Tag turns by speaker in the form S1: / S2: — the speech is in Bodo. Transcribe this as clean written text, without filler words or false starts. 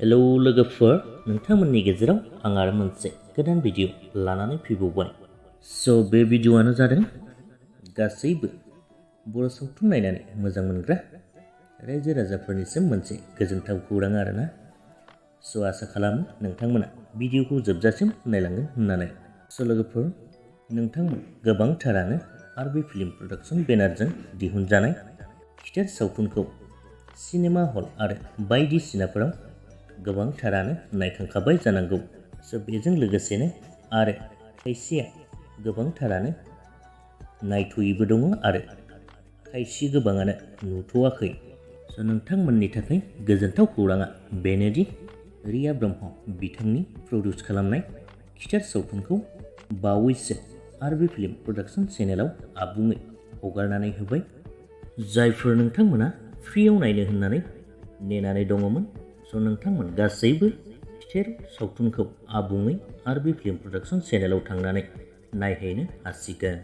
S1: हेलौ लोगोफोर, नोंथांमोननि गेजेराव आं आरो मोनसे गोदान भिडिअ लानानै फैबावबाय। बे भिडिअआनो जादों गासैबो बर' सावथुन नायनानै मोजां मोनग्रा रायजो राजाफोरनिसिम मोनसे गोजोनथाव खौरां आरोना। आसा खालामो नोंथांमोना भिडिअखौ जोबजासिम नायलांगोन होननानै। लोगोफोर, नोंथांमोन गोबांथारानो आरबि फिल्म प्रडाक्शन बेनारजों दिहुनजानाय खिथेर सावथुनखौ सिनेमा हल आरो बायदिसिनाफोराव गोबांथारानो नायखांखाबाय जानांगौ। बेजों लोगोसेनो आरो खायसेया गोबांथारानो नायथ'यैबो दङ आरो खायसे गोबाङानो नुथ'वाखै। नोंथांमोननि थाखाय गोजोनथाव खौराङा बेनोदि रिया ब्रह्म बिथांनि प्रडिउस खालामनाय खिथेर सावथुनखौ बावैसो आरबि फिल्म प्रडाक्शन चेनेलाव आबुङै हगारनानै होबाय। जायफोर नोंथांमोना फ्रियाव नायनो होननानै नेनानै दङमोन, नोंथांमोन गासैबो खिथेर सावथुनखौ आबुङै आरबि फिल्म प्रडाक्शन चेनेलाव थांनानै नायहैनो हासिगोन।